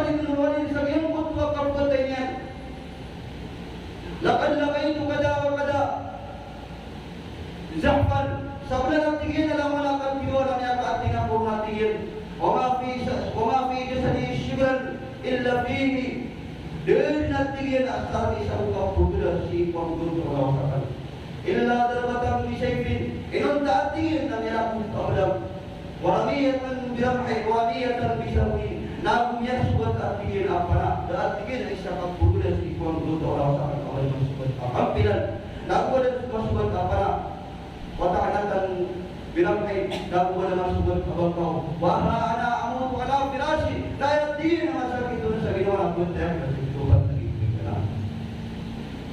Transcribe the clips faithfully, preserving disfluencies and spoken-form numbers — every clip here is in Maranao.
Ibnul Walid sa giyangkoto a kapatay niyan. Laqad laqaytu kadha wa kadha zahfan. Sabnar a tig iyan a langon a katharo a miyakatharo ako a tig iyan, wa ma fi sa-, wa ma fi jasadi shibran illa fihi. Da dn a tig iyan a sakit sa kapatay sii ko angkoto a kalawasakan. Illa darbatan bisayfin, inonta a tig iyan na miyakot a pedang. Wa ramyatan biramhin, wa ramyatan bisahmin, na go miyasogat a tig iyan a pana, da a tig iyan a isa ka polo na sii ko angkoto a kalawasakan a ba dn masogat a kampilan, na go da dn masogat a pana. Wa ta'natan biramhin, na go da dn masogat a bangkaw. Wa ha ana amutu ala firashi, na aya tig iyan a masakit on sa ginawa na pantay akn na sii ko pantay akn.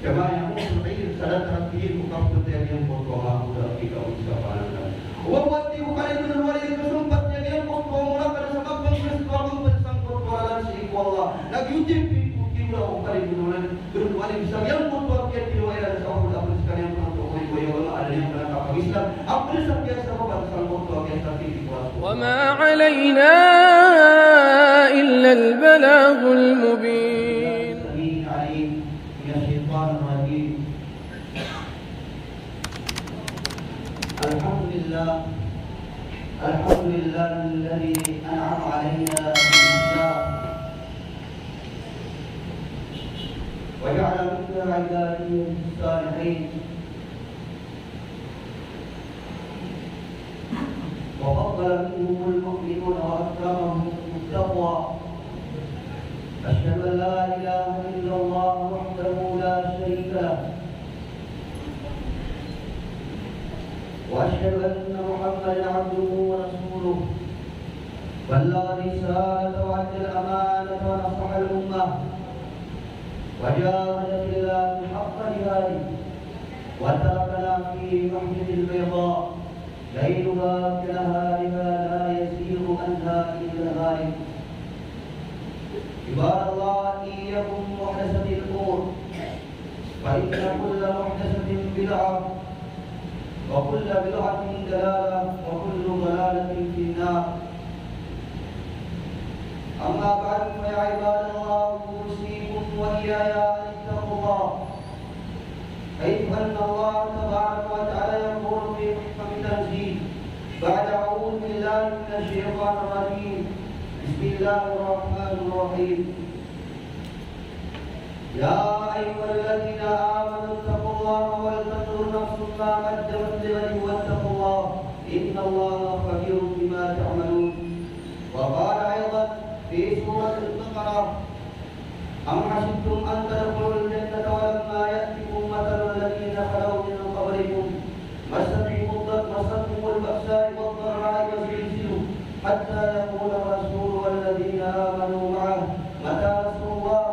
Kama yamutu al-'ayr, sa datar a tig iyan ko kapatay a giyangkoto a manga oda a pikaoy sa panangan. Wa uwaddi'u Khalid bin Walid, kasompat iyan a giyangkoto a manga oda a pd sa kapangkes ko a kapangkes sangkoto a lalan sii ko Allah. Na giyoto i pipikir o Khalid bin Walid, bin Walid sa giyangkoto a kiyathiroa iran sa Uhud a pd skaniyan pn a tokoy ko aya a adn iyan pn a kapag-Islam a pd sa kiyasabapan sangkoto a kiyasakit ko Allah. وما علينا إلا البلاغ المبين. السميع العليم من الشيطان الرجيم. الحمد لله. الحمد لله الذي أنعم علينا بالإسلام وجعل منا عباده الصالحين. وفضل منهم المؤمنون وأكرمهم بالتقوى. أشهد أن لا إله إلا الله وحده لا شريك له. وأشهد أن محمدا عبده ورسوله. بلغ الرسالة وأدى الأمانة ونصح الأمة. وجاهد في الله حق جهاده. وتركنا في محجة البيضاء. ليلها كنهارها لا يزيغ عنها إلا هالك. عباد الله، إياكم ومحدثات الأمور، فإن كل محدثة بدعة، وكل بدعة ضلالة، وكل ضلالة في النار. أما بعد، فيا عباد الله، أوصيكم وإياي أن اتقوا الله، حيث أن الله تبارك وتعالى يقول في محكم التنزيل بعد أعوذ بالله من الشيطان الرجيم. بسم الله الرحمن الرحيم. يا أيها الذين آمنوا اتقوا الله ولتنظر نفس ما قدمت لغد واتقوا الله، إن الله خبير بما تعملون. وقال أيضا في سورة البقرة، أم حسبتم أن تدخلوا الجنة ولما يأتكم مثل الذين خلوا من قبلكم مستهم الض-، مستهم البأساء والضراء وزلزلوا حتى يقول الرسول والذين آمنوا معه متى نصر الله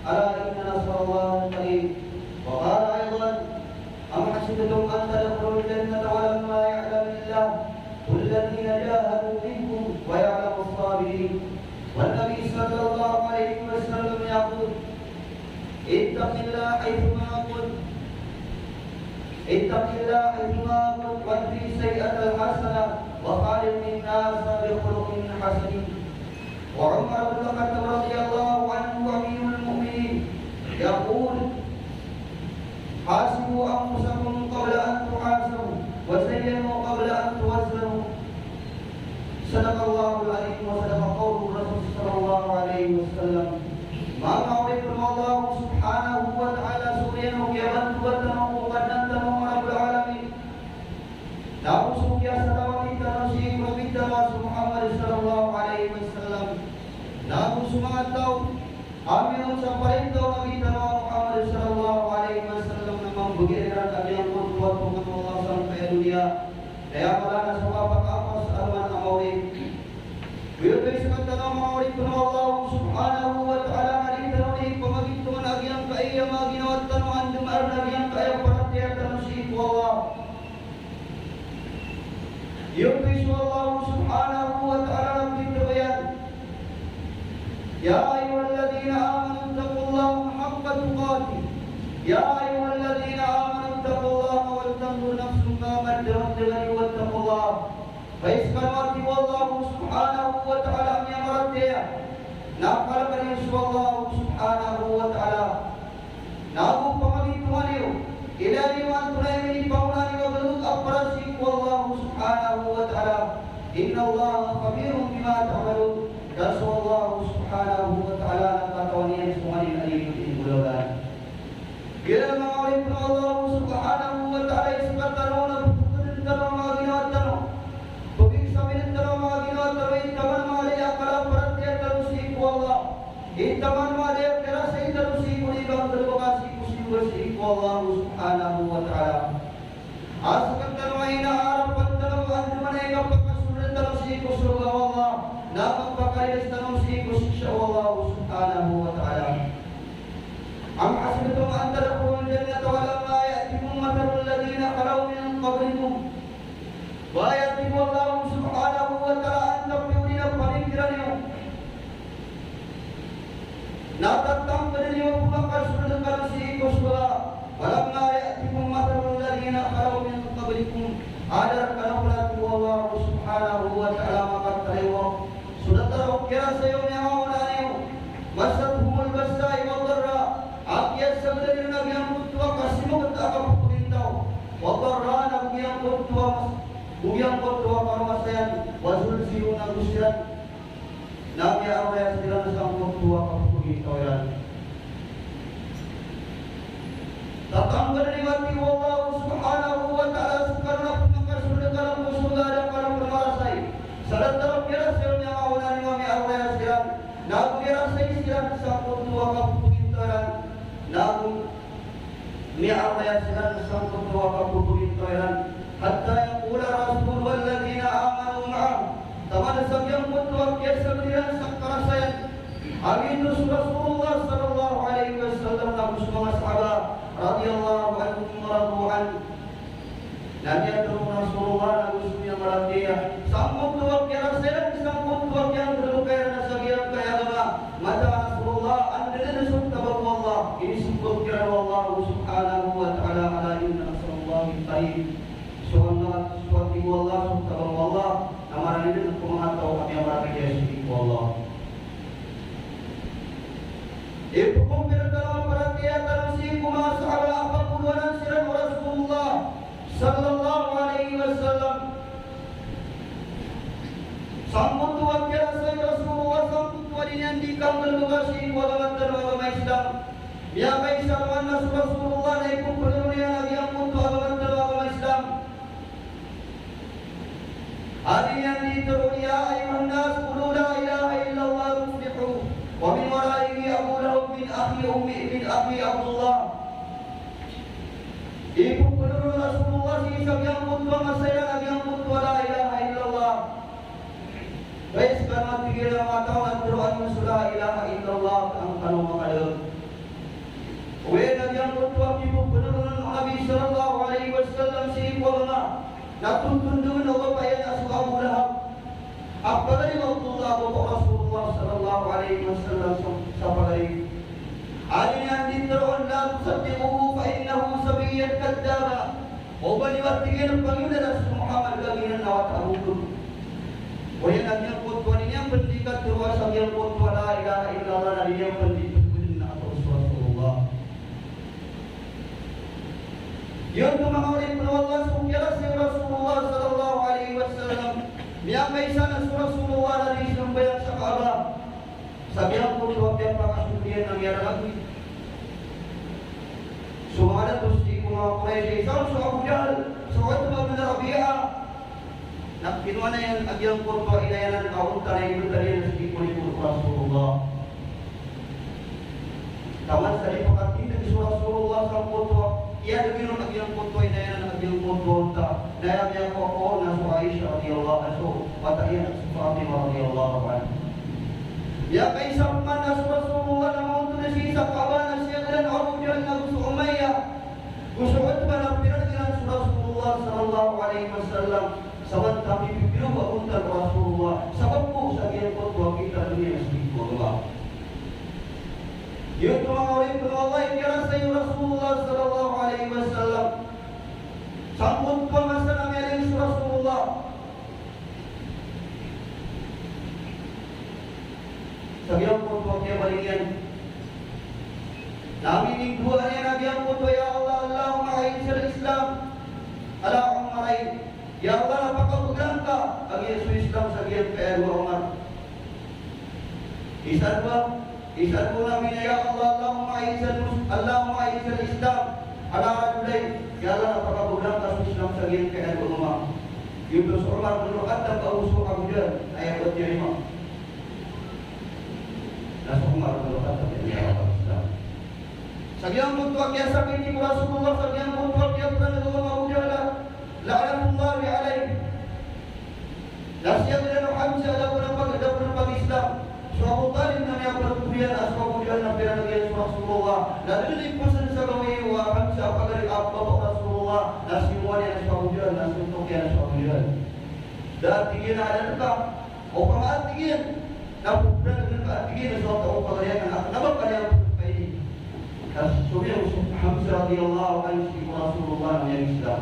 ألا إن نصر الله قريب. وقال أيضا، أم حسبتم أن تدخلوا الجنة ولما يعلم الله الذين جاهدوا منكم ويعلم الصابرين. والنبي صلى الله عليه وسلم يقول، اتق الله حيثما كنت، اتق الله حيثما كنت، وأتبع السيئة الحسنة وخالق الناس بخلق حسن. وعمر بن الخطاب رضي الله عنه أمير المؤمنين يقول، حاسبوا أنفسكم قبل أن تحاسبوا وزنوا قبل أن توزنوا. صدق الله العظيم وصدق قوله الرسول صلى الله عليه وسلم. Manga oripn o Allah subhanahu wa ta'ala, so oriyan o kiyabantogan tano o Kadnan tano a Rabbul Alamin. Na go so kiyasalamati tano sii ko Nabi tano a so Muhammad sallallahu alaihi wasallam. Na go so manga taw a miyaon sa parinta o Nabi tano a Muhammad sallallahu alaihi wasallam na mambgi iran a giyangkoto a tongan o Allah sangkaya doniya. Kaya mala na so kapakapas a roman a maori. Giyoto i sktano a manga oripn o Allah subhanahu wa ta'ala, na di tano di pamagitongan a giyangkaya manga ginawa tano a ndmar a giyangkaya paratiyaya tano sii ko Allah. Giyoto i so Allah subhanahu wa ta'ala na pitharo iyan, يا أيها الذين آمنوا اتقوا الله حق تقاته. يا أيها الذين آمنوا اتقوا الله ولتنظر نفس ما قدمت لغد واتقوا الله. Hay skano a tig o Allah subhanahu wa ta'ala a miyamaratiyaya, na kala Taman o aya kiyarasay tano sii ko di kanggalbka sii ko simba sii ko Allah subhanahu wa ta'ala. A sktano a inaarapan tano a andamanaya i kapakasold tano sii ko sorga o Allah, na kapakalidas tano sii ko siksa o Allah subhanahu wa ta'ala. Am hasibtum an tadkhulul jannata wa lamma ya'tikum mathalul ladhina khalaw min qablikum. Ba aya tig o Allah subhanahu wa ta'ala, antaa pn i pamikiran iyo na tatangkdn iyo a pmakasold kano sii ko sorga. Walamma ya'tikum mathalul ladhina khalaw min qablikum. A da rkano pn, a tig o Allah subhanahu wa ta'ala, makatharo so datar o kiyarasay o miyanga ona niyo. Massathumul ba'sa'u wad darra. A kiyasagdan iran a giyangkoto a kasimkt a kapopogintaw. Wad darra, na giyangkoto a mas-, giyangkoto a karomasayan. Wa zulzilu, na go siran na miyaaraya siran sangkoto a kapopogintaw iran. Tatangkdn iyo, a tig o Allah subhanahu wa ta'ala, so kano na pmakasold kano ko sorga, da kano pn marasay sa datar o kiyarasay o miyanga ona niyo a miyaaraya siran, na go miyarasay siran sangkoto a kapopogintaw iran, na go miyaaraya siran sangkoto a kapopogintaw iran. Hatta yaqula ar-rasul walladhina amanu ma'ah. Taman sa giyangkoto a kiyasagdan iran sa karasayan a giyoto so Rasulullah sallallahu alaihi wasallam na go so manga sahaba radiyallahu anhum wa radu anhu. Na miyatharo o Rasulullah na go so miyamaratiyaya sangkoto a kiyarasay iran, sangkoto a kiyanggalbka iran sa giyangkaya agama. Mataan a Rasulullah, anda dn so tabang o Allah, inisombot kiran o Allah subhanahu wa ta'ala, ala inna nasrallahi qarib. So Allah, so tig o Allah, so tabang o Allah na marani dn ko manga taw a miyamaratiyaya sii ko Allah. Ipkompir tano a paratiyaya tano sii ko manga sahaba a pagolowanan siran o Rasulullah sallallahu alaihi wasallam. Sangkoto a kiyarasay o Rasulullah, sangkoto a di niyan di kanggalbka sii ko agama tano a agama Islam. Miyakaisa pman a so Rasulullah na ipmpharoon iyan a giyangkoto a agama tano a agama Islam. A di niyan di tharoon, "Ya ayyuhan nas, qulu la ilaha illallah tuflihu. Wa min waraihi Abu Lahab bin akhi ummi, bin akhi Abdullah." Ipphanothol o Rasulullah sii sa giyangkoto a masa iran a giyangkoto a la ilaha illallah. Kay skano, a tig iyan, a manga taw na tharoa niyo so la ilaha illallah, an kano makadg. Oway, na giyangkoto a kipphanothol o Nabi sallallahu alaihi wasallam sii ko agama na tontondongen o bapa iyan a so Abu Lahab. A pagari o Abdullah, bapa o Rasulullah sallallahu alaihi wasallam, sa, sa pagari. A di niyan di tharoon, "La tusaddiquhu fa innahu sabiyyun kadhdhab." Oba niyo, a tig iyan, pangionan a so Muhammad a giyanan na wata a botor. Oway, na giyangkoto a di niyan pn di katharo sa giyangkoto a la ilaha illallah, na di niyan pn di pthoon a katharo so Rasulullah. Giyoto, manga oripn o Allah, so kiyarasay o Rasulullah sallallahu alaihi wasallam. Miyakaisa na so Rasulullah na di sambayang sa Kaaba. Sa giyangkoto a kiyapakasold iyan na miyaralagid so manga dato sii ko manga Quraysh, isa on so Abu Jahl, so Utbah bin Rabi'ah. Na kinowa niyan a giyangkoto a inayanan a onta na inibtad iyan sii ko likod o Rasulullah. Taman sa di pakatindg so Rasulullah sangkoto a iyadg iron a giyangkoto a inayanan a giyangkoto a onta, na aya miyakowa on na so Aisha radiyallahu anha, so wata iyan a so Fatima radiyallahu anha. Miyakaisa pman a so Rasulullah na maontod sii sa Kaaba na siyagadan o Abu Jahl ago so Umayyah, go so Utbah, na pinadg iran so Rasulullah sallallahu alaihi wasallam. Sabap a pipipiro a onta o Rasulullah, sabap ko sa giyangkoto a kiyatharo niyan sii ko agama. Giyoto, manga oripn o Allah, i kiyarasay o Rasulullah sallallahu alaihi wasallam. Sangkoto a masa na miyaling so Rasulullah. Sa giyangkoto a kiyabaling iyan na minindowaa niyan a giyangkoto, "Ya Allah, Allahumma a'izzal Islam ala Umarayn." Ya Allah, na pakabagr angka a giya so Islam sa giyangkaya dowa Umar. Isa dowa, isa dowa na miyatharo, "Ya Allah, Allahumma a'izzal mus-, Allahumma a'izzal Islam ala rajulayn." Ya Allah, na pakabagr angka so Islam sa giyangkaya dowa Umar. Giyoto so Umar bin Khattab ago so Abu Jahl, aya bo a tiyarima. Na so Umar bin Sa giyangkoto a kiyasakiti ko Rasulullah, sa giyangkoto a kiyapananggagaw o Abu Jahl, la'natullahi alayh. Na siyagadan o Hamzah, da ko na pag-, da ko na pag-Islam. So Abu Talib na miyapagturiyan a so Abu Jahl na piyaranag iyan so Rasulullah. Na da dn i pzn sa gawii o Hamzah a pagari a bapa o Rasulullah. Na siyongowan iyan so Abu Jahl, na siyontok iyan so Abu Jahl. Da, tig iyan, a adn ka. Opama a tig iyan, na pphranag ka, a tig iyan, so taw a pagari akn, a kna ba kaniyan pphayni. Na so, so Hamzah radiyallahu anhu sii ko Rasulullah na miyag-Islam.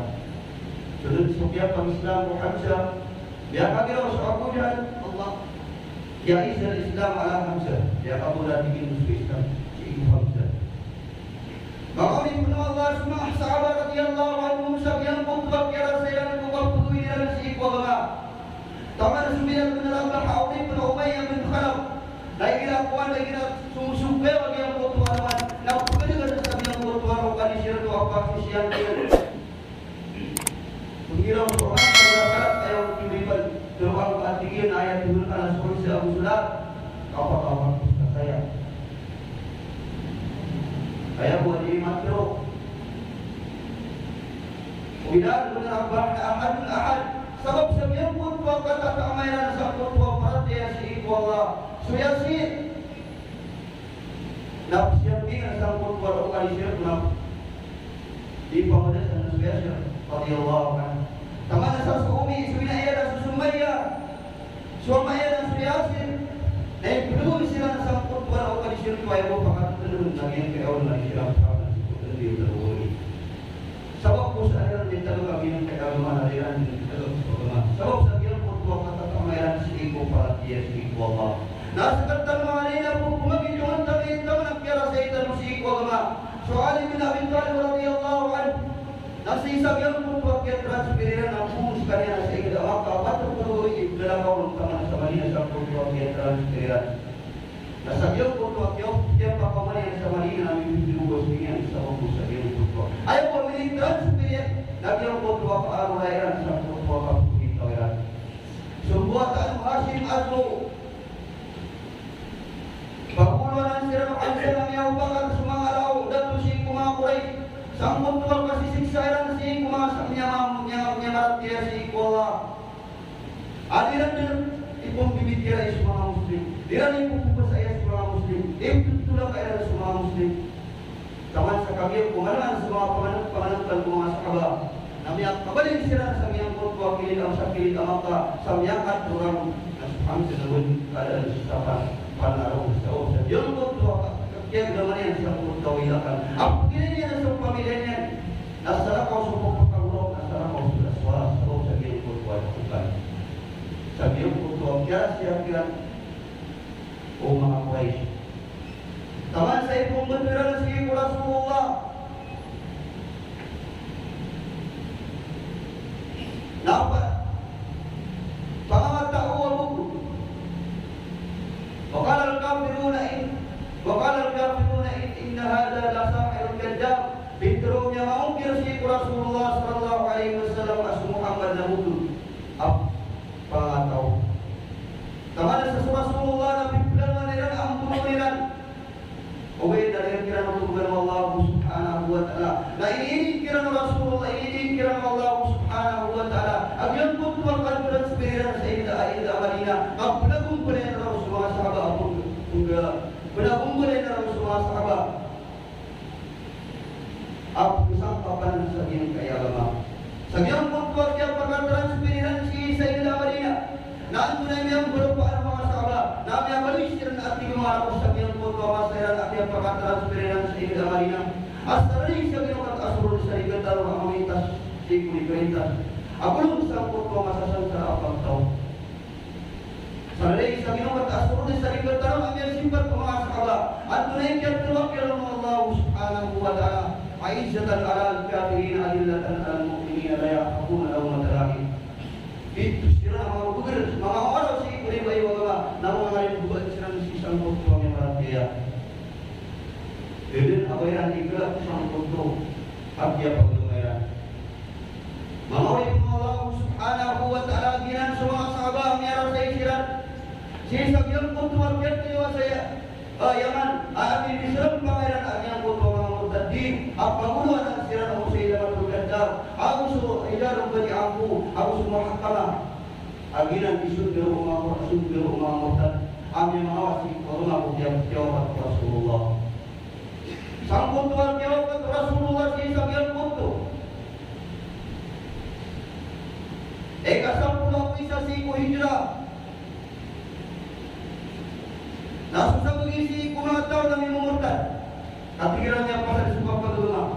So dn so kiyapag-Islam o Hamzah, miyakagiraw so Abu Jahl, Allah. Kiyaizan Islam ala Hamzah. Miyakabola, tig iyan, so Islam sii ko Hamzah. Manga oripn o Allah, so manga sahaba radiyallahu anhum, sa giyangkoto a kiyarasay iran ko kapgowi iran sii ko agama. Taman so Bilal bin Rabah, a oripn o Umayyah bin Khalaf. Na igira kowan, na igira so, so kaya giyangkoto a alongan, na pkadgan sa giyangkoto a alongan, siran oto a pagsisiyang iran. Pnggiraw so Umayyah bin Khalaf, aya on kiyogiban, pero ang, a tig iyan, aya tindg ka na so isa a musulat, kapakawan ko sa saya. Aya bo a di matero. O Bilal bin Rabah na ahadun ahad. Sabap sa giyangkoto a katataama iran sangkoto a paratiyaya sii ko Allah. So Yasin. Na pziyambingan sangkoto a lokal i sirk na di pamadasan na so Yasir radiyallahu anhu. Taman sa so umi, so ina iyan na so Sumayyah. So ama iyan na so Yasir. Na ipdowon siran sangkoto a lokal i sirk, aya bo pakatndg na giyangkaya on na siran pn na sangkoto a lokal i sirk. Sabap ko sa iran di tano kami ng kailangan na iran di tano sa agama. Sabap sa giyangkoto a katataama iran sii ko paratiyaya sii ko Allah. Na sa katataama iran na pagpamagitongan tano i taman a kiyarasay tano sii ko agama. So Ali bin Abi Talib radiyallahu anhu. Na sii sa giyangkoto a kiyatransfer iran a poon skaniyan na sii da Makkah, patot ko i dalakaw on taman sa Madinah sangkoto a kiyatransfer iran. Na sa giyangkoto a kiyaw, kiyapakaoma niyan sa Madinah na mipipiro ko sii niyan sa Makkah sa giyangkoto a. Aya bo a minitransfer iyan, na giyangkoto a kaarora iran sangkoto a kapagitaw iran. So mbawataan o Hashim Azlo. Pagoloan siran o Hamzah na miyaopakad so manga law, dato sii ko manga Quraysh. Sangkoto a kasisiksa iran sii ko manga sa-, miyama-, miyama-, miyamaratiyaya sii ko Allah. A di iran dn ipmbibitiyarai so manga Muslim. Di iran ipmbibitiyarai so manga Muslim. Iptotolaka iran so manga Muslim. Taman sa kagiya ko manga so manga panganeg-, panganegkan ko manga sahaba. Na miyakabaling siran sa giyangkoto a kilid a, sa kilid a Makkah, sa miyakatoroan na so Hamzah na wajib ka dn sa pan-, panaro sa, sa giyangkoto a ka-, kiyagdama niyan sangkoto a ilakan. A pagilay niyan sa pamilya niyan. Na salakaw so pagpakagoraok, na salakaw so laswara, salakaw sa giyangkoto a lakokan. Sa giyangkoto a kiyarasiya kiran o manga Quraysh. Taman sa ipmbtowan iran sii ko Rasulullah. Na pa-, pangawata o Abu. Wa qala al-kafiruna in, wa qala al-kafiruna in, inna hadha la sahirun kadhdhab. Pitharo o miyamangokir sii ko Rasulullah sallallahu alaihi wasallam a so Muhammad na boto a pangataw. Taman sa so Rasulullah na piplanoan iran a mbonoon iran. Ogaid na di kiran oto bgan o Allah subhanahu wa ta'ala. Na iniinig kiran o Rasulullah, iniinig kiran o Allah subhanahu wa ta'ala a giyangkoto a katransfer iran sa inda, inda Madinah, a pnagombala iran so manga sahaba, a pn-, pn-, pnagombala iran so manga sahaba. A psangkapan sa giyangkaya agama. Sa giyangkoto a kiyapakatransfer iran sii sa inda Madinah. Na antonaa i miyambarapaan o manga sahaba? Na miyabaloy siran a tig o manga rakhs sa giyangkoto a masa iran a kiyapakatransfer iran sii sa inda Madinah. A sarali sa giyangkoto a sorod sa di kataro a mamintas sii ko di kamintas. A bolong sangkoto a masa san sa a pagtaw. Sa lagid sa giyangkoto a sorod sa di kataro a miyasipat o manga sahaba. Antonaa i kiyatero kiran o Allah subhanahu wa ta'ala? A'izzatan 'alal kafirin, adillatan 'alal mu'minin, la yakhafuna lawmata la'im. Ito siran a manga bgr, manga mawaraw sii ko riba i agama, na manga riba siran sii sangkoto a miyamaratiyaya. Dn a ba iran ikalap sangkoto a kiyapagloma iran. Manga oripn o Allah subhanahu wa ta'ala, giyanan so manga sahaba a miyarasay siran sii sa giyangkoto a kiyatharoa sa Ya-, a, Yaman, a, a, di, di siran pangairan a giyangkoto a manga A pagoloan siran o Musailamatul Kadhdhab, ago so Hijara Bani Anfu, ago so Muhakkamah. A giyanan i sondaro o manga, sondaro o manga mortad a miyamawas sii ko agama ko kiya-, kiyawapat o Rasulullah. Sangkoto a kiyawapat o Rasulullah sii sa giyangkoto ika sapolo ago isa sii ko Hijra. Na so sabagi sii ko manga taw na mimomortad, katig iran a miyapasad so kapagagama.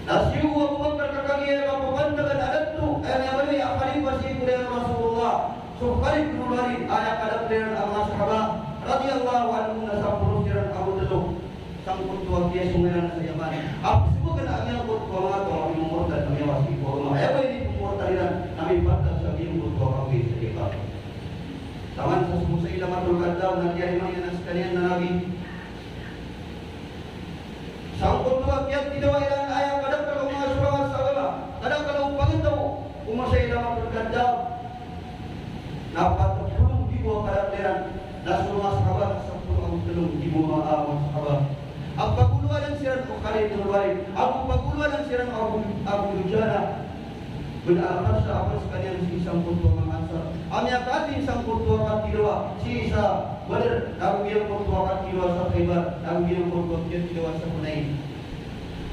Na si Abu Bakar ka kagiya kapapantagan a dato, aya miyabaloy a khalifa sii ko oriyan o Rasulullah, so Khalid bin Walid, aya kadakl iran a manga sahaba, radiyallahu anhum, na sapolo siran ago tlo. Sangkoto a kiyasong iran sa Yaman. A pzabagn a giyangkoto a manga taw a mimomortad na miyawas sii ko agama. Aya ba inipmortad iran na mipantag sa giyangkoto a kagiya sa giyangkoto. Taman sa so Musailamatul Kadhdhab na kiyarima iyan a skaniyan na nabi. Sangkoto a kiyathidawa iran a aya kadakl o manga sorangan sa agama, kadakl o pagtaw o Musailamatul Kadhdhab. Na pat polo nggibo a kadakl iran, na so manga sahaba na sapolo ago tlo nggibo a manga sahaba. A pagoloan siran o Khalid bin Walid, a pagoloan siran o Abu, Abu Dujana. Bnar a pd skaniyan sii sangkoto a manga Ansar a miyakaadn sangkoto a kathidawa sii sa Badr, ago giyangkoto a kathidawa sa Khaybar, ago giyangkoto a kathidawa sa Hunayn.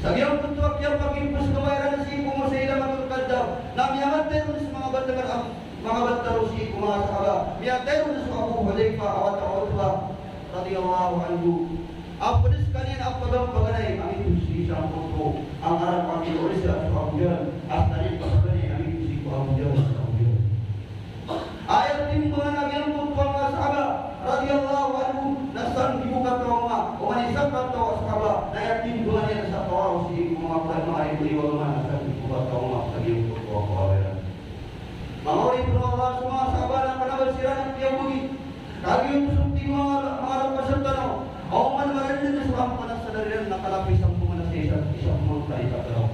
Sa giyangkoto a kiyapakipzagawa iran sii ko Musailamatul Kadhdhab, na miyamatay ron so manga batar a, manga batar sii ko manga sahaba. Miyatay ron so Abu Hudhayfah a wata o Utbah, radiyallahu anhu. A pd skaniyan a pagampaganay a miyatay sii sangkoto a ngaran a miyatay so Abu Jahl, a skaniyan a pagampaganay a miyatay sii ko Abu Jahl, Abu Jahl. Aya timbang a giyangkoto a manga sahaba, radiyallahu anhum, na sanggibo kataw a mama, oman i isa kataw a sahaba, na aya timbang iyan na sa kawaraw sii ko manga pd, manga ribo-ribo a mama, na sanggibo kataw a mama, sa giyangkoto a kawaraw iyan. Manga oripn o Allah, so manga sahaba na kna ba siran kiyabgi. Kagiya so tig o manga, manga rk a sa tanaw, oman marndg so amay ka na sadar iran na kalapisan pman a isa, isa pman a kalipat tanaw.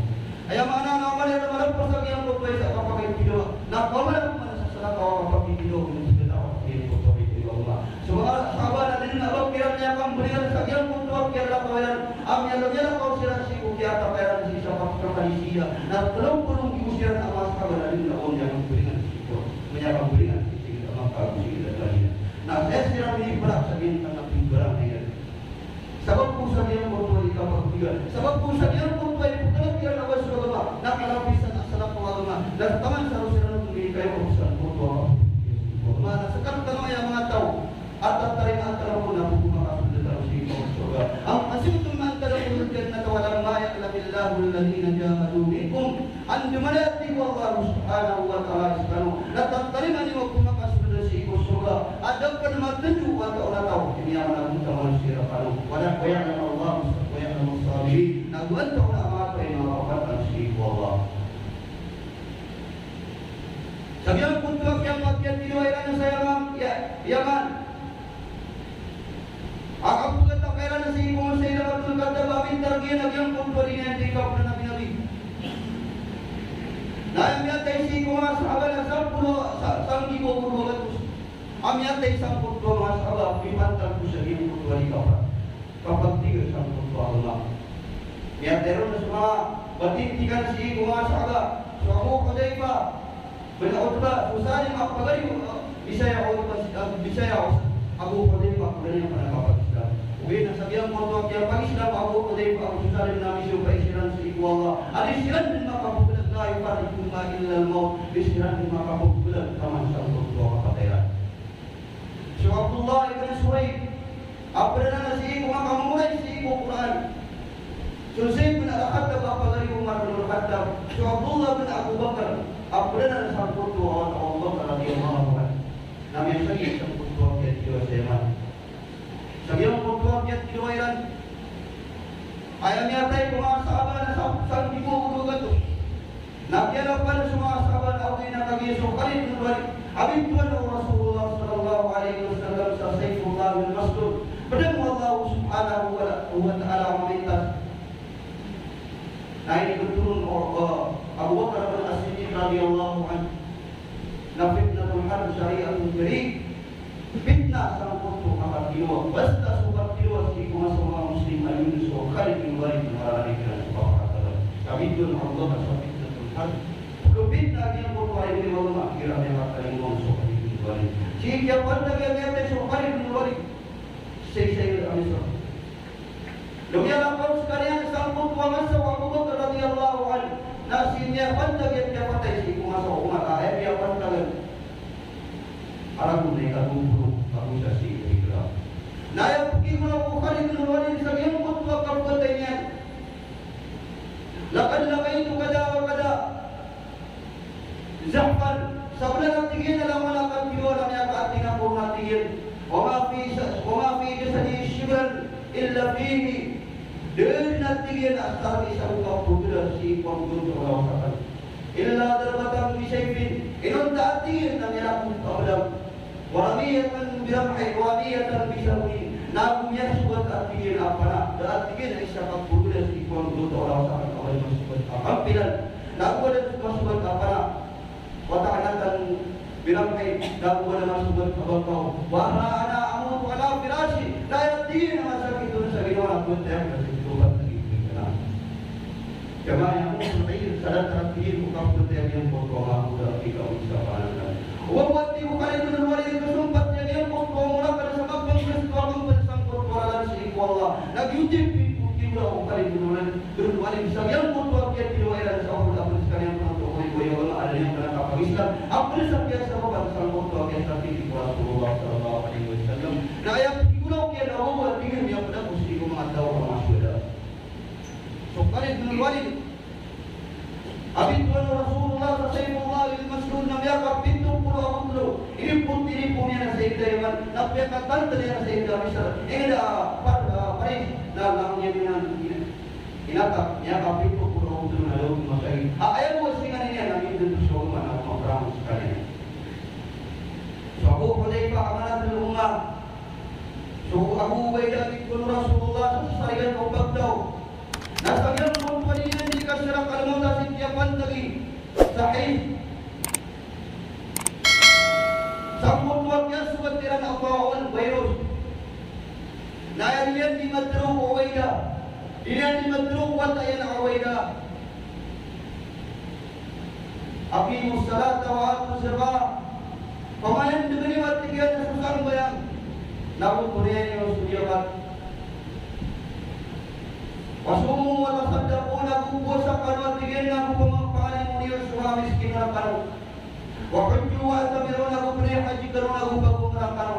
Aya maana na oman iran malpas sa giyangkoto a isa a kapakithidawa, na kaoma pman sa salakaw a kapakithidawa, giyangkoto a kapakithidawa. So manga sahaba na da dn a ba kiran miyakambringan sa giyangkoto a kiyalakaw iran. A miyalakaw siran sii ko kiyatapa iran sii sa pagkakalisiya, na tlo polo nggibo siran a manga sahaba na da dn a ba miyakambringan sii ko, miyakambringan sii sa Makkah ago sii sa Madinah. Na saya siran minibrak sa giyangkanan a pimbarang iran. Sabap ko sa giyangkoto a di kapagpiya, sabap ko sa giyangkoto a ipkhalk iran a ba so agama na kalapisan a salakaw a agama, na taman sa roo siran oto di kaya ko sangkoto a agama. Na sktano aya manga taw a tatarimaan tano ko na pphakasold tano sii ko sorga. Am hasibtum an tadkhulul jannata wa lamma ya'lamillahu alladhina jahadu minkum. Andamanaya, tig o Allah subhanahu wa ta'ala, skano na tatarimaan iyo ko makasold sii ko sorga a da pn matndo o antaa on a taw, aya maana na taman sii rkano. Wa la, wa ya'lamallahu, wa ya'lamus sabirin. Na go antaa on a manga taw a makapatanto sii ko Allah. Sa giyangkoto a kiyapakithidawa iran sa Yaman, Ya-, Yaman. A kapkhataka iran sii ko Musailamatul Kadhdhab a mintarg iyan a giyangkoto a di niyan di kapnanabi-nabi. Na aya miyatay sii ko manga sahaba na sapolo, sa-, sanggibo ago dowa gatos. A miyatay sangkoto a manga sahaba, mipantag ko sa giyangkoto a di kapa-, kapagtiga sangkoto a agama. Miyatay ron so manga batitikan sii ko manga sahaba, so Abu Hudhayfah bin Utbah, so Salim a pagari o, ah, bisaya o Utbah, ah, bisaya o Abu Hudhayfah, pagari niyan a kapag-Islam. Ogaid na sa giyangkoto a kiyapag-Islam o Abu Hudhayfah, so Salim na misompay siran sii ko Allah a di siran dn makapagbalag, la yufarriquhuma illal mawt, di siran dn makapagbalag taman sangkoto a kapatay iran. So Abdullah ibn Suhaib, a pd anan sii ko manga kamomoray sii ko Qur'an. So Zaid bin Al-Khattab a pagari o Umar bin Al-Khattab. So Abdullah bin Abu Bakr, a pd anan sangkoto a wata o Abu Bakr radiyallahu anhu. Na miyasagad sangkoto a kiyathidawa sa Yaman. Sa giyangkoto a kiyathidawa iran. Aya miyatay ko manga sahaba na sa-, sanggibo ago dowa gatos. Na kiyalapan so manga sahaba na ogaid na kagiya so Khalid bin Walid a bitowan o Rasulullah sallallahu alaihi wasallam sa Sayfullahil Maslul. Pedang o Allah subhanahu wa, wa ta'ala a mamintas. Na inibetoron o, o Abu Bakar bin As-Siddiq radiyallahu anhu. Na fitnatul harb syari'atun jari. Fitnah sangkoto a katharo. Basta so katharo sii ko masa o manga Muslim a Khalid bin Walid na marani kiran so kapakatagan. Sabi don o Allah na sa fitnatul harb. Polo pitna a giyangkoto a iniwan a igira miyakatalingoma so Khalid bin Walid. Sii kiyapantag iyan a miyatay so Khalid bin Walid. Sii sa aya a Misra. Lomiyalakaw skaniyan sangkoto a masa o Abu Bakar radiyallahu anhu. Na sii miyapantag iyan kiyapatay sii ko masa o Umar. Aya miyapantagan. Aragon na ikadowa polo ago isa sii ko Hijra. Na aya pkigolaw o Khalid bin Walid sa giyangkoto a kapatay niyan. Laqad laqaytu kada wa kada zahfan. Sabnar a tig iyan a langon a katharo a miyakaadn ako a tig iyan. Wa ma fi sa-, wa ma fi jasadi shibran illa fihi. Da dn a tig iyan a asar isa ko kapotol a sii ko anggoto o lawas akn. Illa darbatan bisayfin, inonta a tig iyan na miyalakop a blam. Wa ramyatan biramhin, wa ramyatan bisahmin, nago miyasogat a tig iyan a pana. Da a tig iyan a isa ka pogda sii ko anggoto o lawas akn a ba dn masogat a kampilan, nago ba dn masogat a pana. Wa ta'natan biramhin, nago ba dn masogat a bangkaw. Wa ha ana amutu ala firashi, na aya tig iyan a masakit on sa ginawa na ptay ako na sii ko bangkaw. Jamaah yang muhtaram, sa datar a tig iyan ko kapatay a giyangkoto a manga oda a tig iyan sa panangan. Oba bo a tig o Khalid bin Walid a kasompat iyan a giyangkoto a manga oda a kna sa mapanggas ko agampan sangkoto a lalan sii ko Allah. Na giyoto i pipikir o Khalid bin Walid, bin Walid sa giyangkoto a kiyathidawa iran sa Uhud a pd skaniyan pn oto ko ibo iyan a adn iyan pn a kapag-Islam. A pd sa kiyasabapan sangkoto a kiyasakit ko Rasulullah sallallahu alaihi wasallam. Na aya pkigolaw iyan a oba bo a tig iyan a miyapd ako sii ko manga taw a manga shuhada. So Khalid bin Walid, a bitowan o Rasulullah sa Sayfullah al-Maslul na miyakapito polo ago tlo. Inipot, inipot iyan sa ingd a Yaman, na piyakatantn iyan sa ingd a Misr, ingd a Par-, a Paris, na langon iyan inan, inan, inatak, miyakapito polo ago tlo na lawg masahid. A, aya bo a singanin iyan na mindan so agama na maprangan skaniyan. So Abu Hudhaifah, amanatul ummah. So Abu Ubaidah, a bitowan o Rasulullah sa sarigan o pagtaw. Na sa giyangkoto a di niyan di kasharakal mawt a sii kiyapantagi sa Hind. Sangkoto a kiyasogat iran a taun, virus. Na aya di niyan di matharo ko Ubaidah. Di niyan di matharo ko wata iyan a Ubaidah. Aqimus salata wa atuz zakah. Pamanandgn iyo a tig iyan so sambayang, nago poriyan iyo so zakat. Wa sumu wa tasaddaqu, nago powasa kano a tig iyan, nago pama-, pangalimo niyo so manga miskin a rkano. Wa hujju wa i'tamiru, nago pnay haji kano, nago pag-umrah kano.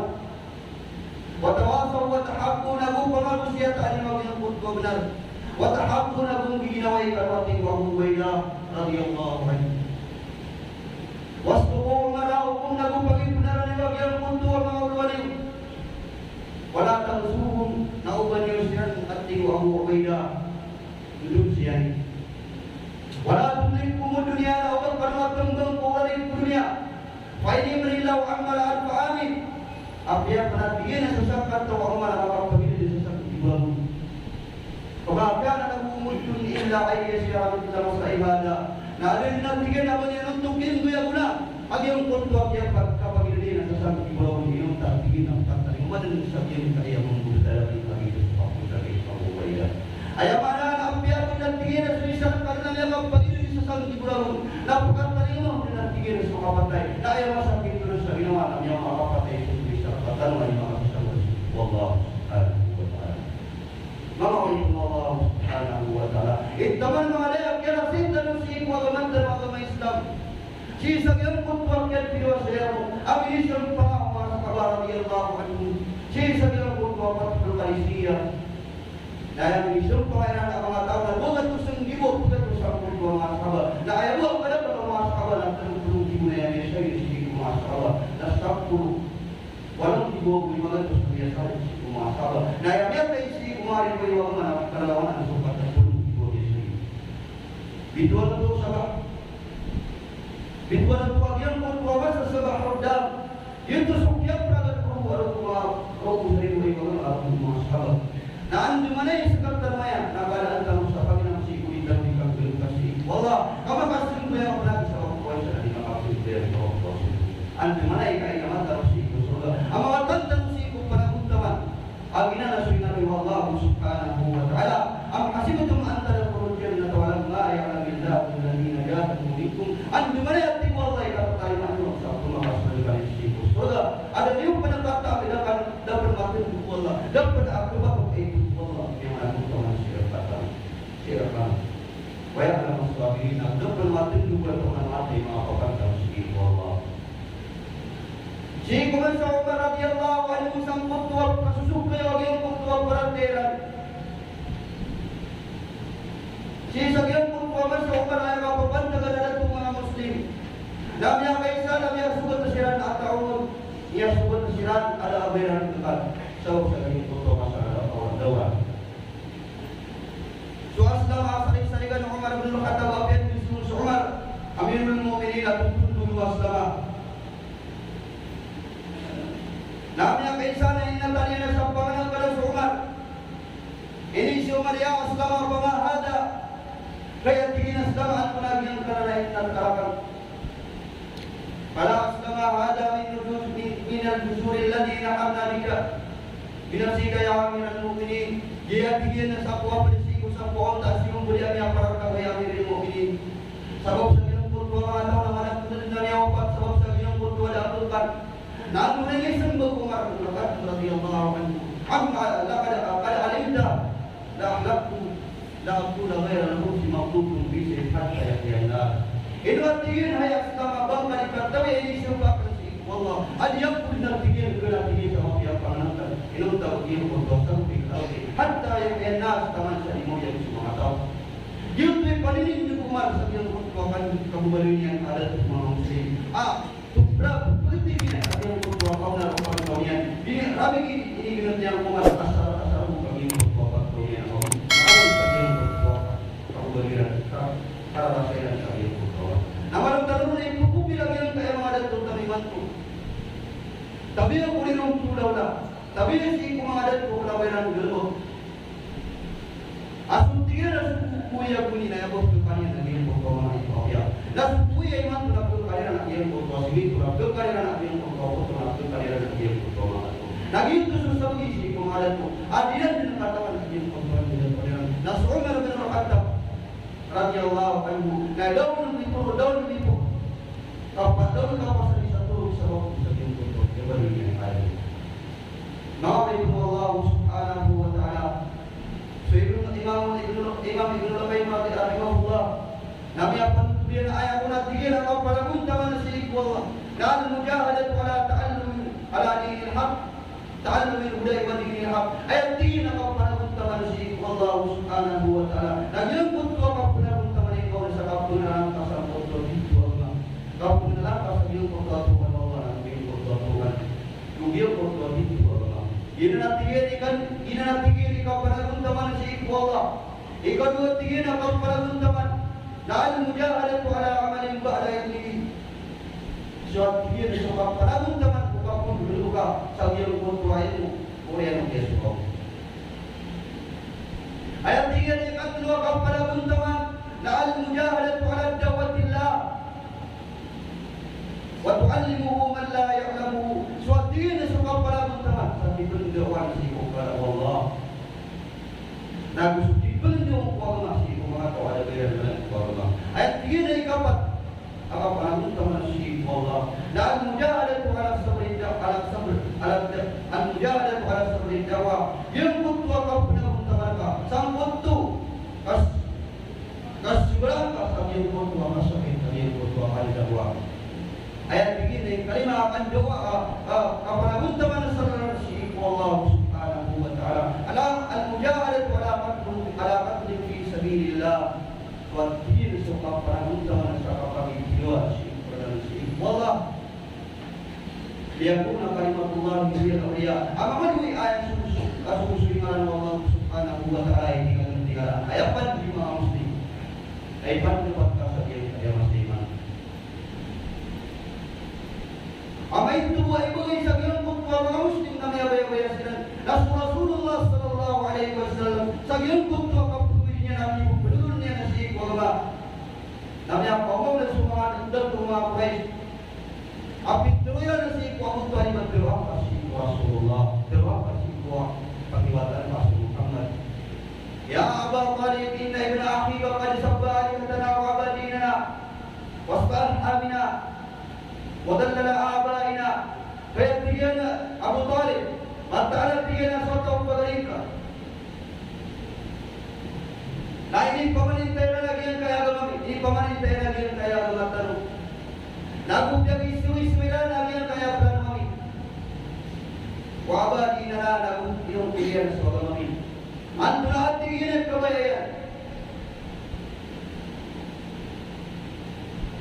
Wa tawasaw wa tahabbu, nago pangagosiyataan iyo a giyangkoto a bnar. Wa tahabbu, nago nggiginawai kano a tig o Abu Ubaidah radiyallahu anhu. Wasduqu umara'akum, nago pagibnarn iyo a giyangkoto a manga olowan iyo. Wala takhzuhum, na oba niyo siran a tig o Abu Ubaidah. Dn siyan. Wala tulhikumud dunya, na oba kano a tmbang ko warig ko doniya. Fa inni imri'un law 'ammara alfa 'amin. Apiya pn a tig iyan a so sakataw a manga oman a makapagilid sa sakataw a manga. Wa ma kana lahu muddun illa an yasira mithla ma sa'i hadha. Na adn a tig iyan a ba niyan ontokin goyagoyag a giyangkoto a kiyapag-, kapagilid iyan sa sanggibo ragon inonta a tig iyan a pkhatalingoma dn sa giyangkaya mambo a dalakl a giyoto so kapagilid a Abu Ubaidah. Aya maana na apiya pn a tig iyan a so isa rkano a miyakapagilid sa sanggibo ragon na pkhatalingoma dn a tig iyan a so kapatay. Na aya masakit on sa ginawa na miyakapatay so isa rkano a miyakapagilid. Wallahu subhanahu wa ta'ala. Manga oripn o Allah subhanahu wa ta'ala. Itaman manga laya, kiyarasay tano sii ko agama tano a agama Islam. Sii sa giyangkoto a kiyathidawa saya ko, a minismbag o manga sahaba radiyallahu anhum. Sii sa giyangkoto a Fathul Qadisiyah. Na aya minismbag iran a manga taw na dowa gatos nggibo, dowa gatos angkoto a manga sahaba. Na aya bo a kadakl o manga sahaba na tlo polo nggibo na aya miyasahid sii ko manga sahaba. Na sapolo. Walo nggibo ago lima gatos a miyasahid sii ko manga sahaba. Na aya miyatay sii ko manga riwayat na kalalawanan so pat a polo nggibo a miyasahid. Bitowan oto Sabah. Bitowan oto a giyangkoto a masa Sabah Rudam. Giyoto so kiyapragan o manga, o manga, o manga riwayat a manga sahaba. Na andamanaya i sakataw aya, na kaadaan tano sa paginang sii ko di tano di kaglngkas sii ko Allah, ka makasambayang pn a di sa wakto isa na di makasambayang sa wakto isa. Andamanaya i kaingaman tano sii ko sorga a mawatan tano sii ko panagontaman a giyanan a so inabi o Allah subhanahu wa ta'ala. Iyo pn a katawan a da pn matndo ko Allah, da pn a khababaya ko Allah, aya maana niyan na sii rkano, sii rkano. Wa ya'lamus sabirin, na da pn matndo ko Allah, da pn matndo ko Allah. Sii ko masa o Umar radiyallahu anhu, sangkoto a kasosokaw a giyangkoto a paratiyaya iran. Sii sa giyangkoto a masa o Umar a aya kapapantagan a dato o manga Muslim. Na miyakaisa, na miyasogat siran a taon, miyasogat siran a da a ba iran kekal. Sabap sa giyangkoto a masa a da a taon. So aslama a sarig-sarigan o Umar bin Khattab, apiya so Umar, Amirul Mu'minin, a totondo o aslama. Na miyakaisa na inatan iyan a sa pangnngkn so Umar. Ini si Umar, ya aslama, fama hadha? Kaya tig iyan a aslama, antonaa giyangkanan a inat ka rakn? Qala aslama, hadha min nujuz, min, minal juzuri allati naharna bika, binafsika ya Amiral Mu'minin. Giya tig iyan a sangkoto a pd sii ko sangkoto a onta a sii ko mboli a miyapararata ko, ya Amiral Mu'minin. Sabap sa giyangkoto a manga taw na manga taw na miyawapat sabap sa giyangkoto a da a kekal. Na aya iniiza o Umar bin Khattab radiyallahu anhu, amma laqad, qad alimta, la ahlaktu, la aqulu ghayra al-khubthi makhbutun bi sayfin hatta yaqdi an-nas. Ino a tig iyan, hay aslama, ba ngka di katawi a iniiza akn sii ko Allah a di ako dn a tig iyan kna a tig iyan sa mapiya a pangnngkn. Inonta ko giyangkoto a sangkoto a katawan, hatta yaqdi an-nas, taman sa di mawri so manga taw. Giyoto i paninindg o Umar sa giyangkoto a kan, kababaloy niyan a dato o manga Muslim. Ah, Pagpagpagpagpag iyan a giyangkoto a kaonar o pagkaon iyan. Di rami ini, ini ginot iyan ko Umar, asar, asar ko giyangkoto a pagkaon iyan. Ano sa giyangkoto a pagkaon iyan? Sa, sa rasa iyan sa giyangkoto a. Na malam tano na ipagpagpag iyan kaya manga dato tano imanto. Tabiya ko rin ang tulaw na. Tabiya sii ko manga dato ko labayan ng galbot. A so tig iyan a so ko, ko iya goni na aya bo pkaniyan a giyangkoto a manga ito a piya. Na so ko iya imanto na pkaniyan a giyangkoto a simento, na pkaniyan a giyangkoto a koto, na pkaniyan a giyangkoto a manga ito. Na giyoto so sabagi sii ko manga dato a di iran dn katawan a giyangkoto a manga ito. Na so Umar bin Al-Khattab radiyallahu anhu, na da on miporo, da on miporo. Kapasad, da on kapasad sa toro sabap sa giyangkoto a kababaloy niyan a aya. Manga oripn o Allah subhanahu wa ta'ala. So Ibnu, Imam Ibnu, Imam Ibnul Qayyim rahimahullah, na miyapanothol iyan a aya kon a tig iyan a kapanagontaman sii ko Allah na al-mujahadatu ala ta'allum, ala dinil haqq, ta'allumil huda wa dinil haqq. Aya tig iyan a kapanagontaman sii ko Allah subhanahu wa ta'ala na giyangkoto a kapanagontaman i kaon sa kapanalangka sa giyangkoto a tito a agama. Kapanalangka sa giyangkoto a Tuhan o Allah, na giyangkoto a Tuhan. Giyangkoto a tito a agama. Giyanan a tig iyan i kan, giyanan a tig iyan i kapanagontaman sii ko Allah. Ikadowa tig iyan a kapanagontaman na al-mujahadatu ala amalin ba'da ilmihi. So tig iyan so kapanagontaman ko kapondolog ka sa giyangkoto a ilmo, oriyan o kiyasowa. Aya tig iyan i ikatlo a kapanagontaman na al-mujahadatu ala da'watillah. Wa tu'allimuhu man la ya'lamuhu. So tig iyan so kapanagontaman sa pipndawa sii ko kala o Allah. Na go so pipndawa ko agama sii ko manga taw a da ba iran mailay ko agama. Aya tig iyan a ikapat a kapanagontaman sii ko Allah na al-mujahadatu ala sabri da-, ala sabr, ala da-, al-mujahadatu ala sabri da'wa. Giyangkoto a kapanagontaman ka sangkoto kas- Kasobrang ka sa giyangkoto a masakit, sa giyangkoto a kandakwa. Aya tig iyan a ikalima a kandakwa, a, a, kapanagontaman sa sii ko Allah subhanahu wa ta'ala. Ala, al-mujahadatu ala qatl, ala qatl fi sabilillah. Wa tig iyan so kapanagontaman sa kapagitiwa sii ko Allah. Liyakuna kalimatullahi hiya al-ulya. A mambo i aya so, so, a so, so ingaran o Allah subhanahu wa ta'ala i tig iyan a aya pd i manga Muslim. Aya pd na pd ka sa giyangkaya masa iman. Amay to bo a ibagay sa giyangkoto a manga Muslim na miyabayabaya siran na so Rasulullah sallallahu alaihi wasallam sa giyangkoto a kapagori niyan a miyapagori niyan a sii ko agama. Na miyakaoma na so manga dato o manga Quraysh. A pitharo iran sii ko Abu Talib a tharoa ngka sii ko Rasulullah, tharoa ngka sii ko pakiwatan ka so Muhammad. Ya Aba Talib, inna ibna akhika qad sabba alihatana wa aba Abu Talib, mataan a tig iyan a so taw pagari ka. Na inipamaninta iran a giyangkaya agama mi, inipamaninta iran a giyangkaya agama tano. Na go piyagisoiso iran a giyangkaya plano ami. Wa aba dinana, na go inongkol iyan so agama mi. Antonaa, tig iyan, a kabaya iyan?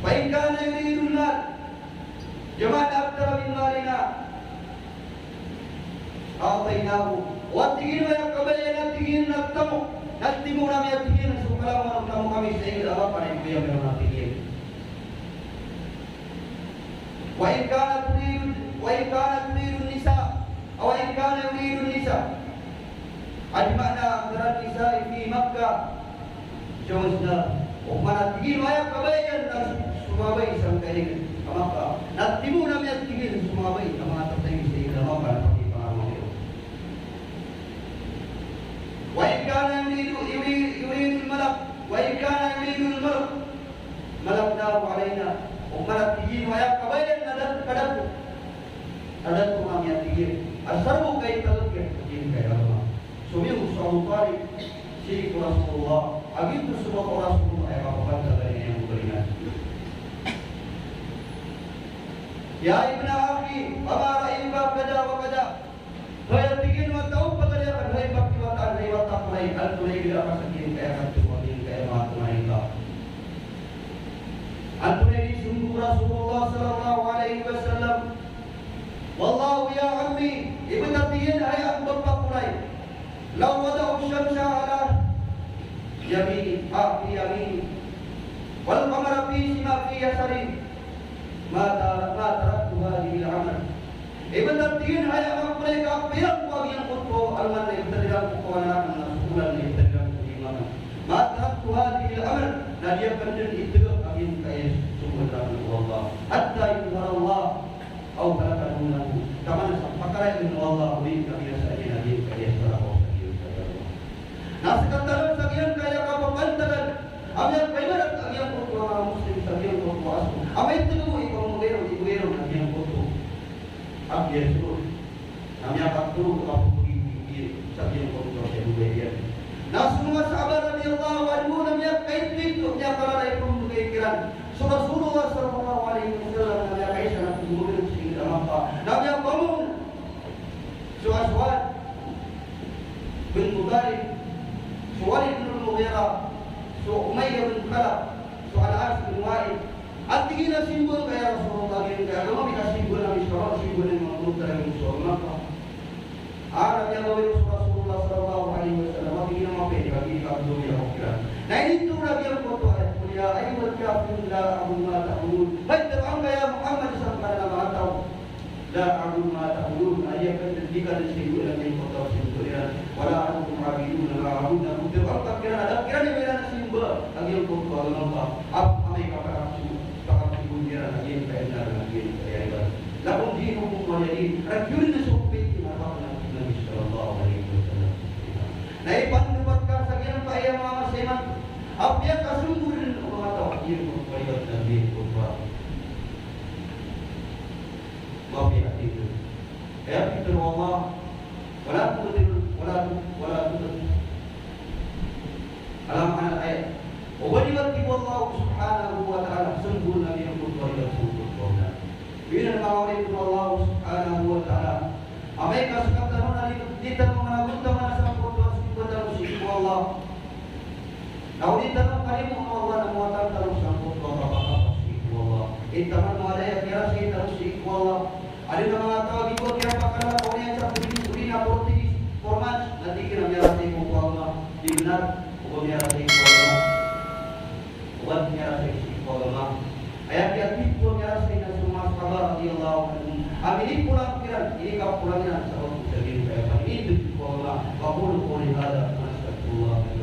Fa in kana yuridul mal, jama'na akthara min malina, a'taynahu. O, tig iyan, aya kabaya iyan, tig iyan, na tamok, na timoon ami, tig iyan, so kalawan o tamok ami sa inged a mapa na iboya mi ron, tig iyan. Wa in kana turidu, wa in kana turidu nisa, aw in kana yuridu nisa, ajma'na akthara nisa'i fi Makkah, jawazna. O mana, tig iyan, aya kabaya iyan na so manga bai sangkai a Makkah, na timoon ami, tig iyan, so manga bai a manga tatay sangkai a Makkah na pakipangawaan iyan. Wa in kana yuridu, yuri-, yuridul malak, wa in kana yuridul malak, malaknahu alayna. O mana, tig iyan, aya kabaya iyan na da-, kadato. Kadato ami, tig iyan. Asar bo kaitagak iyan, tig iyan, kaya Allah. So miyaoma so Abu Talib sii ko Rasulullah, a giyoto so manga Rasulullah a aya kapapantagan iyan ko balingan. Ya ibna akhi, ama ra'yuka kada wa kada. Hay, tig iyan, a taw pagari akn, hay, pakiwataan, hay, wata ko, hay, antonaa i gda ka sa giyangkaya katokawan, giyangkaya manga tonaa ka. Antonaa i inisombo o Rasulullah sallallahu alaihi wasallam? Wallah ya ammi, ibt a tig iyan, hay, a bapa ko, hay, law wada'u shamsa ala yamini, a, fi yamini, wal qamara fi shima-, fi yasari, ma ta-, ma taraktu hadhihil amal. Ibt a tig iyan, hay, a manga pagari ka, a pira ko a giyangkoto a alongan na ibtad iran ko kawanan akn, na so olan na ibtad iran ko giyangkoto. Ma taraktu hadhihil amal, na di akn dn itgak a giyangkaya somowad rakn o Allah. Hatta yudhhar Allah aw halaka dunahu. Taman sa pakaray o Allah, odi na binasa iyan a giyangkaya salakaw sa giyangkaya Allah. Na sktano sa giyangkaya kapapantagan a miyakaibarat a giyangkoto a manga Muslim sa giyangkoto a aso a maitg bo i pamagay ron, ibgay ron a giyangkoto a kiyasold, na miyakatoro a kapmbgay iyan sa giyangkoto a kiyabgay iyan. Na so manga sahaba radiyallahu anhum na miyakaitito, miyakarara i pmbgay kiran so Rasulullah sallallahu alaihi wasallam, na miyakaisa na pmbgay ron sii sa Makkah, na miyakaoma on so Aswad bin Muttalib, so Walid bin Mughirah, so Umayyah bin Khalaf, so Al-As bin Wa'il. A tig iyan a simbol ka, ya Rasulullah, giyangkaya agama mi ka simbol ami, so simbol ami mambo tano so agama ka. A, na miyagawii so Rasulullah sallallahu alaihi wasallam, a tig iyan a mapd, a tig iyan a mapd a gawii ako kiran. Na initoon a giyangkoto a ayat, "Qul ya ayyuhal kafirun la a'budu ma ta'budun." Hay, tharoa angka ya Muhammad sangkanan a manga taw. La a'budu ma ta'budun, aya ka dn, di ka dn simbol a giyangkoto a simbol iran. Wala antum 'abiduna ma a'bud, na go tharoa angka kiran a da kiran i ba iran simba a giyangkoto a agama ka, a amay ka pakapsi-, pakapsimbol iran a giyangkaya a giyangkaya ibadat. Lakum dinukum waliya din, rk iyo dn so pitharo o Nabi sallallahu alaihi wasallam. Na ipandopot ka sa giyangkaya manga masa imanto a piyakasombo dn o manga taw a giyangkoto a ibadat na giyangkoto a mapiya a tig. Aya pitharo o Allah, "Wala tubtilu, wala tu-, wala tubtilu." Alam anal ayat. O ba di ba tig o Allah subhanahu wa ta'ala, smbor na giyangkoto a ibadat, smbor na. Giyanan manga oripn o Allah subhanahu wa ta'ala. Amay ka sktano na di, di tano managontaman sangkoto a simba tano sii ko Allah. Na o di tano kalimoon o Allah na mawatan tano sangkoto a kapakapasad sii ko Allah. Intaman o Allah a kiyarasay tano sii ko Allah. Adn a manga taw a di bo kiyapakalala ko oniyan sa pwede, odi na forty days, four months, na tig iran a miyarasay ko Allah. Di bnar, o ba miyarasay ko Allah. O ba miyarasay sii ko Allah. Aya kiyatharo a miyarasay na so manga sahaba radiyallahu anhum a minipolan kiran, inikapolan iran sabap sa giyangkaya paninitd ko Allah. Aqulu qawli hadha wa astaghfirullah li